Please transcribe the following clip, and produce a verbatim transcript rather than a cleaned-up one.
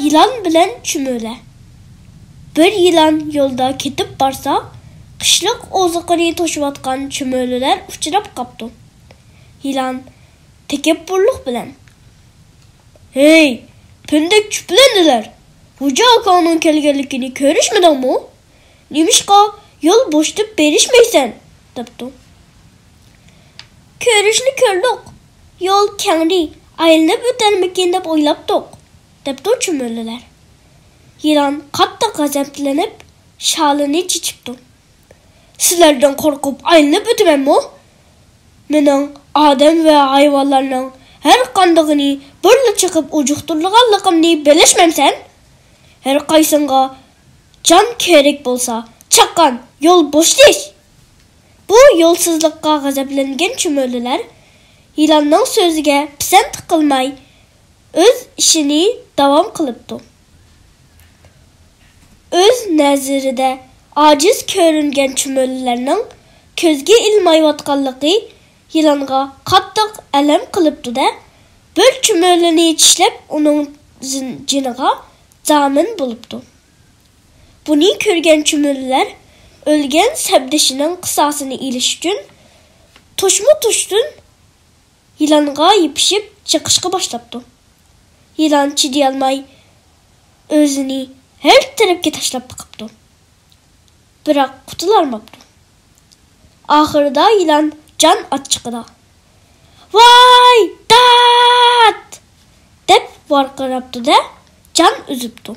يىلان بىلەن چۈمۈلە. بىر يىلان يولدا كېتىپ بارسا، قىشلىق ئوزۇقىنى توشۇۋاتقان چۈمۈلىلەر ئۇچراپ قاپتۇ. يىلان تەكەببۇرلۇق بىلەن، «ھەي، پەندەك چۈپلەندىلەر! خوجا ئاكاڭنىڭ كەلگەنلىكىنى كۆرۈشمىدىڭمۇ؟ نېمىشقا يول بوشىتىپ بېرىشمەيسەن؟» دەپتۇ. «كۆرۈشنى كۆردۇق. يول كەڭرى، ئايلىنىپ ئۆتەرمىكىن دەپ ئويلاپتۇق»، دەپتۇ چۈمۈلىلەر. يىلان قاتتىق غەزەپلىنىپ، شالىنى چېچىپتۇ. «سىلەردىن قورقۇپ ئايلىنىپ ئۆتىمەنمۇ؟ مېنىڭ ئادەم ۋە ھايۋانلارنىڭ ھەر قاندىقىنى بىرلا چېقىپ ئۇجۇقتۇرىدىغانلىقىمنى بىلىشمەمسەن؟ ھەر قايسىڭغا جان كېرەك بولسا، چاققان، يول بوشىتىش!» بۇ يولسىزلىققا غەزەپلەنگەن چۈمۈلىلەر يىلاننىڭ سۆزىگە پىسەنت قىلماي، ئۆز ئىشىنى داۋام قىلىپتۇ. ئۆز نەزىرىدە ئاجىز كۆرۈنگەن چۈمۈلىلەرنىڭ كۆزگە ئىلمايۋاتقانلىقى يىلانغا قاتتىق ئەلەم قىلىپتۇ-دە، بىر چۈمۈلىنى چىشلەپ، ئۇنىڭ زىن-، جېنىغا زامىن بولۇپتۇ. بۇنى كۆرگەن چۈمۈلىلەر ئۆلگەن سەپدىشىنىڭ قىساسىنى ئېلىش ئۈچۈن تۇشمۇ تۇشتىن يىلانغا يېپىشىپ چېقىشقا باشلاپتۇ. يىلان چىدىيالماي ئۆزىنى ھەر تەرەپكە تاشلاپ بېقىپتۇ. بىراق قۇتۇلالماپتۇ. ئاخىرىدا يىلان جان ئاچچىقىدا، «ۋاي، دات!» دەپ ۋارقىراپتۇ-دە، جان ئۈزۈپتۇ.